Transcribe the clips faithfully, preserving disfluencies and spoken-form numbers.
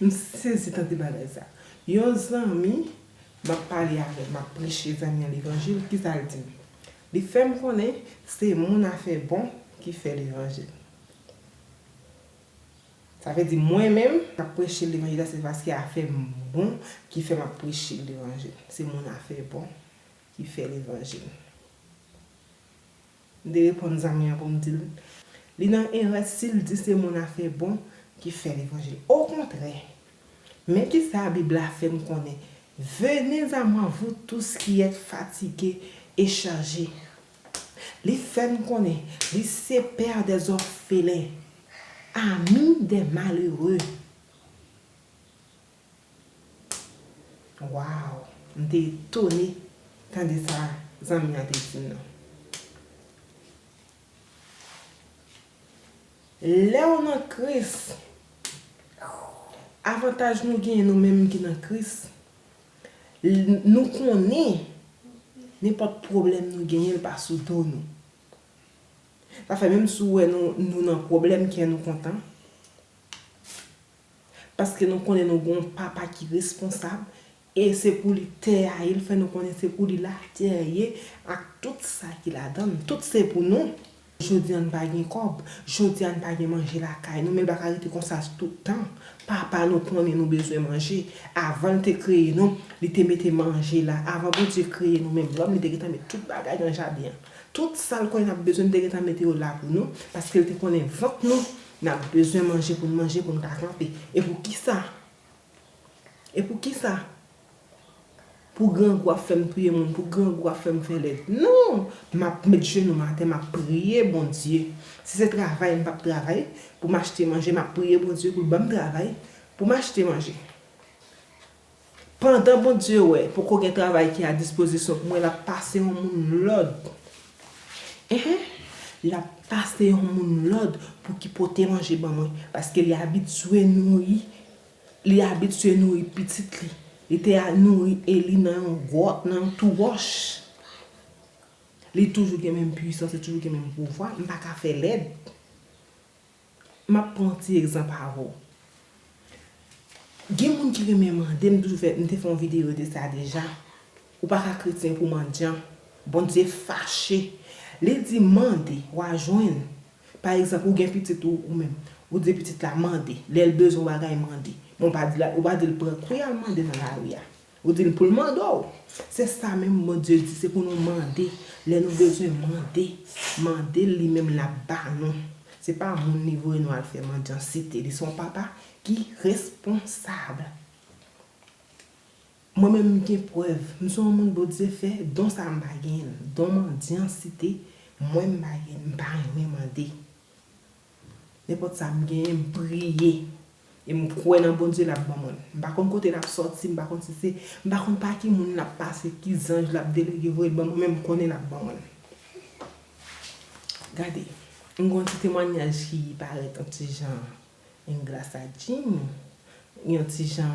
M sezi tande bagay sa. Yon zanmi, m ap pale avè l, m ap preche zanmi an levanjil, kisa l di m? Li fè m konnen se moun afè bon ki fè levanjil. Sa vle di mwen menm, m ap preche levanjil la, se paske afè m bon ki fè m ap preche levanjil. Se moun afè bon ki fè levanjil. M te reponn zanmi an pou m di l, li nan erè si l di se moun afè bon ki fè levanjil. Okontrè, men kisa Bib la fè m konnen, Venez à moi, vous tous qui êtes fatigués et chargés. Li fè m konnen li se pè dè zòfelen, ami dè malere. Waw! M te etone tande sa zanmi an te di m nan. Lè w nan Kris, avantaj nou genyen nou menm ki nan Kris, l- nou konnen nenpòt pwoblèm nou genyen, l pa sou do nou. Sa fè menm si w wè nou, nou nan pwoblèm, kè nou kontan. Paske nou konnen nou gen yon papa ki responsab, e se pou li tè a ye, l fè nou konnen se pou li latè ye, ak tout sa ki ladan l, tout se pou nou. Jodi a n pa gen kòb, jodi a n pa gen manje lakay nou, men l pa ka rete konsa tout tan. Papa nou konnen nou bezwen manje. Avan l te kreye nou, li te mete manje la. Avan Bondye kreye nou menm lòm, li te gentan met tout bagay nan jaden an. Tout sa l konnen n ap bezwen, li te gentan mete yo la pou nou, paske l te konnen vant nou, n ap bezwen manje pou n manje, pou n ka kanpe. E pou kisa? E pou kisa? Pou grangou ap fè m touye moun, pou grangou ap fè m fè lèd. Non! M ap met jenou m atè, m ap priye Bondye. Si se travay, m p ap travay pou m achte manje, m ap priye Bondye pou l ban m travay pou m achte manje. Pandan Bondye wè poko gen travay ki a dispozisyon pou mwen, l ap pase yon moun lòd. Enhen, l ap pase yon moun lòd pou ki pote manje ban mwen, paske li abitye nouri, li abitye nouri pitit li. Li te a nouri Eli nan yon gwòt, nan yon twou wòch. Li toujou gen menm pwisans, li toujou gen menm pouvwa. M pa ka fè lèd. M ap pran yon ti egzanp avè w. Gen moun ki renmen mande, m toujou fè, m te fè yon videyo de sa deja. Ou pa ka kretyen pou mandyan. Bondye fache. Li di mande, w a jwenn. Pa egzanp, ou gen pitit ou, ou menm. Ou di pitit la mande. Lè l bezwen yon bagay, mande. Men w pa di l, ou pa di l pran kwi al mande nan lari a. Ou di l pou l mande w. Se sa menm Bondye di, se pou nou mande. Lè nou bezwen mande, mande l, li menm l ap ba nou. Se pa moun li voye nou al fè mandyansite. Li se yon papa ki responsab. Mwen menm m gen prèv. M se yon moun Bondye fè, don sa m pa genyen l. Don mandyansite, mwen m pa genyen l. M pa renmen mande. Nenpòt sa m genyen, m priye. E m kwè nan Bondye, l ap ban mwen l. M pa konn kote l ap sòti, m pa konn si se, m pa konn pa ki moun l ap pase, ki zanj l ap delege voye l ban mwen, men m konnen l ap ban mwen l. Gade, m gen yon ti temwayaj ki parèt yon ti jan engra sa Jim, yon ti jan,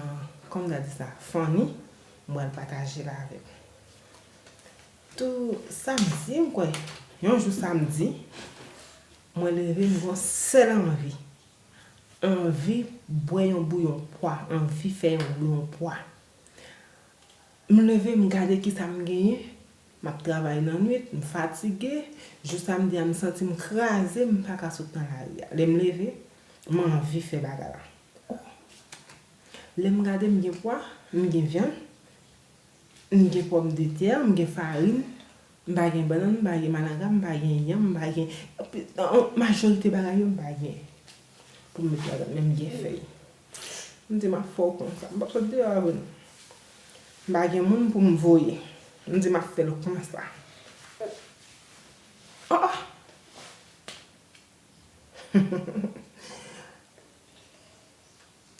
kòman m ta di sa, funny, m pral pataje l avè w. Tou samdi, m kwè, yon jou samdi, mwen leve, m gen yon sèl anvi. Anvi bwè yon bouyon pwa, anvi fè yon bouyon pwa. M leve, m gade kisa m genyen. M ap travay nan nwit, m fatige. Jou samdi a, m santi m kraze, m pa ka sot nan lari a. Lè m leve, m anvi fè bagay la. Oh! Lè m gade, m gen pwa, m gen vyann, m gen pòmdetè, m gen farin, m pa gen bannann, m pa gen malanga, m pa gen yanm, m pa gen, majorite bagay yo, m pa gen pou m met ladan, men m gen fèy. M di, "M ap fè w konsa. M p ap sot deyò avè nou. M pa gen moun pou m voye." M di, "M ap fè l konsa." Oh, oh!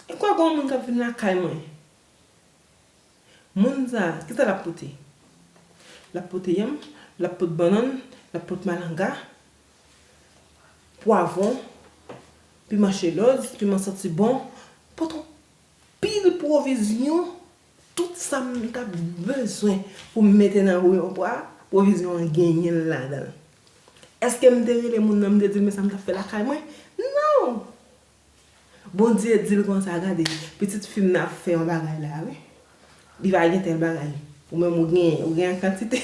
E kwa gen yon moun k ap vin lakay mwen? Moun sa, kisa l ap pote? L ap pote yanm, l ap pot bannann, l ap pot malanga, pwavwon, piman chelòz, piman santi bon, pot anpil pwovizyon, tout sa m t ap bezwen pou m mete nan bouyon pwa, pwovizyon an genyen l ladan l. Èske m te rele moun nan, m te di l, "Men sa m t ap fè lakay mwen"? Non! Bondye di l konsa, gade, pitit fi m nan ap fè yon bagay la, wi. Li va gen tèl bagay. Ou menm ou genyen, ou gen an kantite.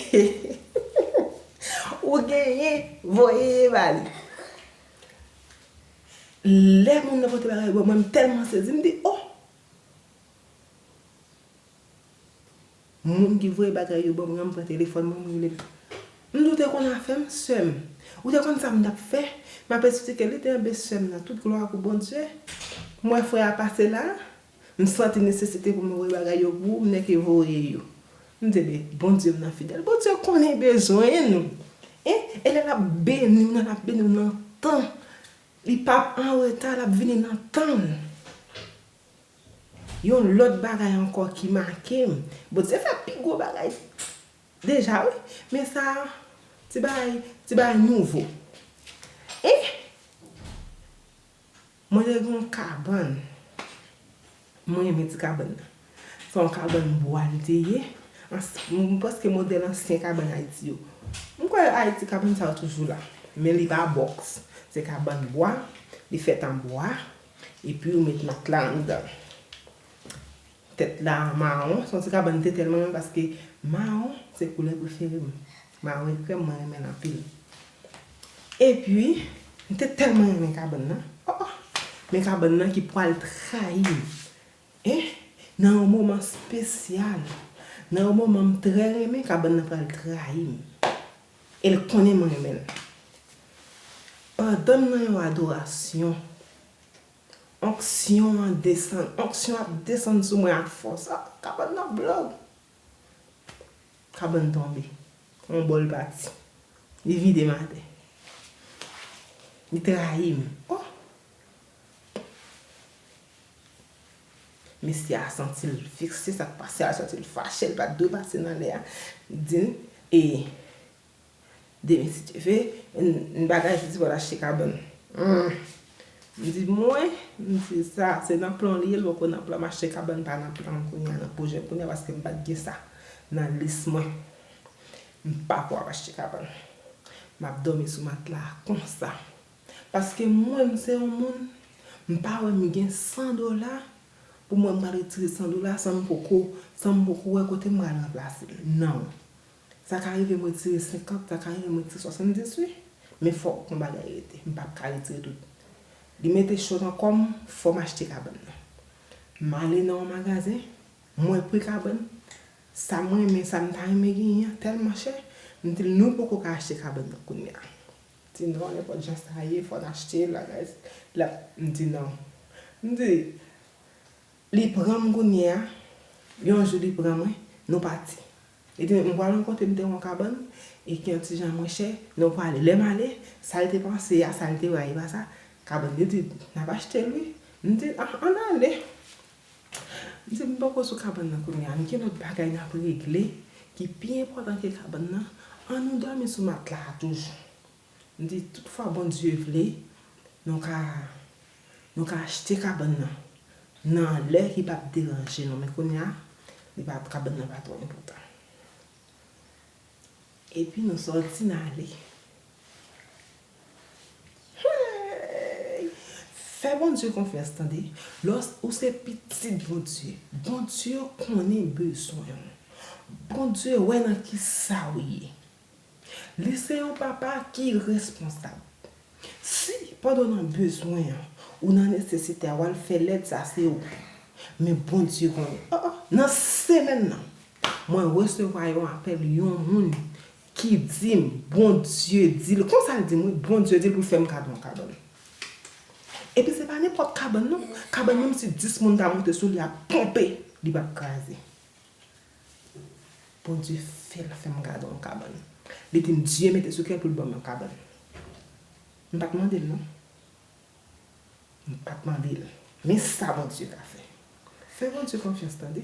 Ou genyen, voye ba li. Lè moun nan pote bagay ban mwen, m tèlman sezi, m di, oh! Moun ki voye bagay yo ban mwen an, m pran telefòn mwen, m rele l. M di, ou te konn afè m, sè m. Ou te konn sa m t ap fè? M ap esplike li te yon bèsè m nan. Tout glwa pou Bondye. M wè frè a pase la, m santi nesesite pou m voye bagay yo pou ou, m nèke voye yo. M di, men, Bondye m nan fidèl. Bondye konnen bezwen nou. E, e lè l ap beni w nan, l ap beni w nan tan. Li p ap anreta, l ap vini nan tan l. Yon lòt bagay ankò ki make m. Bondye fè pi gwo bagay deja, wi. Men sa, ti bagay, ti bagay nouvo. E mwen te gen yon kabann. Mwen renmen ti kabann nan. Se yon kabann bwa li te ye. Ans-, m panse modèl ansyen kabann Ayiti yo. M kwè Ayiti kabann sa yo toujou la. Men li pa bòks. Se kabann bwa. Li fèt an bwa. Epi ou met matla anndan. Tèt la mawon. Se yon ti kabann m te tèlman renmen paske mawon se koulè prefere m. Mawon e krèm, mwen renmen l anpil. Epi, m te tèlman renmen kabann nan. Oh, oh. Men kabann nan ki pral trayi m. Eh, nan yon moman espesyal, nan yon moman m trè renmen, kabann nan pral trayi m. E l konnen mwen renmen l. Pandan m nan yon adorasyon, onksyon an desann, onksyon ap desann sou mwen ak fòs. Ah, kabann nan blòk. Kabann tonbe. Yon bòl pati. Li vide m atè. Li trayi m. Oh! Mesye a santi l vekse, sa k pase a, l santi l fache, l pa t dwe pase nan lè a. Li di m, e, demen, si Dye ve, n, n bagay, li di, pou l achte kabann. Hmm. M di, mwen, m di, sa, se nan plan li ye, l poko nan plan m achte kabann, pa nan plan m kounye a, nan pwojè m kounye a, paske m pa t gen sa nan lis mwen. M pa ko ap achte kabann. M ap dòmi sou matla a konsa. Paske mwen, m se yon moun, m pa wè m gen san dola, pou mwen m pral retire san dola san m poko, san m poko wè kote m pral ranplase l. Non. Sa ka rive m retire senkant, sa ka rive m retire swasanndis, wi. Men fòk yon bagay rete. M p ap ka retire tout. Li mete cho nan kò m, fò m achte kabann nan. M ale nan yon magazen, m wè pri kabann. Sa m renmen, sa m ta renmen genyen an, tèlman chè. M di l, nou poko ka achte kabann nan kounye a. Di non, nenpòt jan sa ye, fò n achte l, bagay. L ap, m di non. M di, li pran m kounye a, yon jou li pran mwen, nou pati. Li di, m pral yon kote m te wè yon kabann, e ki yon ti jan mwen chè, nou prale. Lè m ale, sa l te panse a, sa l te wè a, e pa sa. Kabann, li di, n ap achte l, wi. M di, ah, ann ale. M di, m poko sou kabann nan kounye a, m gen lòt bagay n ap regle ki pi enpòtan ke kabann nan. Ann nou dòmi sou matla a toujou. M di, toutfwa Bondye vle, nou ka, nou ka achte kabann nan, nan lè ki p ap deranje nou. Men kounye a, li pa, kabann nan pa twò enpòtan. Epi nou sòti, n ale. Hey! Fè Bondye konfyans, tande. Lòs ou se pitit Bondye, Bondye konnen bezwen w. Bondye wè nan ki sa w ye. Li se yon papa ki responsab. Si, pandan w nan bezwen an, ou nan nesesite a, w al fè lèd, sa se ou. Men Bondye konnen. Oh, oh, nan semèn nan, mwen resevwa yon apèl, yon moun ki di m, Bondye di l, konsa l di m, wi, Bondye di l pou l fè m kado yon kabann. Epi se pa nenpòt kabann, non. Kabann, menm si dis moun ta monte sou li a ponpe, li p ap kraze. Bondye fè l fè m gade yon kabann. Li di m, Dye mete sou kè l pou l ban m yon kabann. M pa t mande l, non. M pa t mande l. Men sa Bondye ka fè. Fè Bondye konfyans, tande.